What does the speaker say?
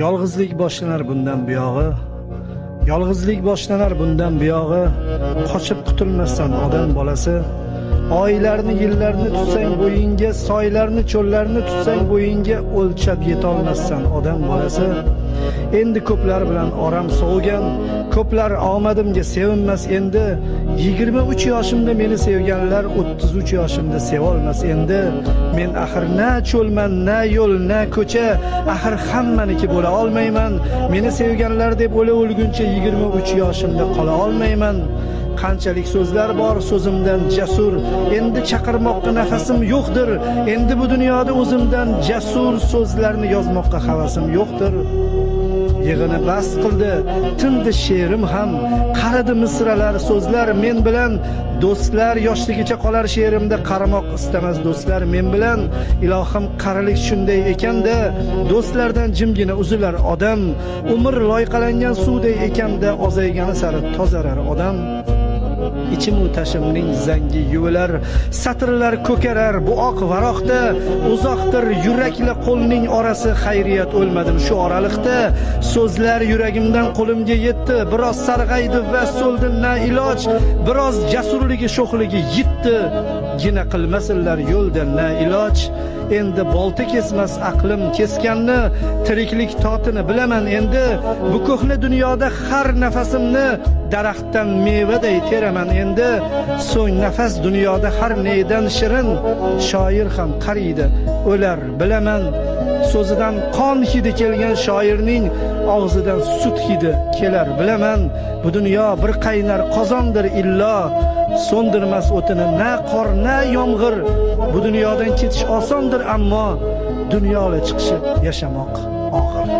Yolg'izlik boshlanar bundan buyog'i. Yolg'izlik boshlanar bundan buyog'i. Qochib qutulmassan odam bolasi. Oylarni, yillarni tutsang bo'yingga, soylarni, cho'llarni tutsang bo'yingga, o'lchab yetolmassan odam bolasi. Endi ko'plar bilan oram sovigan, ko'plar omadimga sevinmas endi. 23 yoshimda meni sevganlar 33 yoshimda sevolmas endi. Men axir na cho'lman, na yo'l, na ko'cha, axir hammaniki bo'la olmayman. Meni sevganlar deb o'la o'lguncha 23 yoshimda qola olmayman. Qanchalik so'zlar bor so'zimdan jasur, endi chaqirmoqqa nafasim yo'qdir. Endi bu dunyoda o'zimdan jasur so'zlarni yozmoqqa havasim yo'qdir. Yig'ini bas qildi, tindi she'rim ham, qaridi misralar, so'zlar men bilan. Do'stlar yoshligicha qolar she'rimda, qarimoq istamas do'stlar men bilan. Ilohim, qarilik shunday ekanda, do'stlardan jimgina uzilar odam. Umr loyqalangan suvday ekanda, ozaygani sari tozarar odam. Ichimu tashimning zangi yuvilar, satrlar ko'karar bu oq varoqda. Uzoqdir yurakla qo'lning orasi, xayriyat o'lmadim shu oraliqda. So'zlar yuragimdan qo'limga yetdi, biroz sarg'aydi va so'ldi, na iloj. Biroz jasurligi, sho'xligi yitdi, gina qilmasinlar yo'lda, na iloj. Endi bolta kesmas aqlim kesganni, tiriklik totini bilaman endi. Bu ko'hna dunyoda har nafasimni daraxtdan mevaday teraman endi. So'ng nafas dunyoda har nedan shirin, shoir ham qariydi, o'lar, bilaman. So'zidan qon hidi kelgan shoirning og'zidan sut hidi kelar, bilaman. Bu dunyo bir qaynar qozondir illo, so'ndirmas o'tini na qor, na yomg'ir. Bu dunyodan ketish osondir, ammo dunyola chiqishib yashamoq og'ir.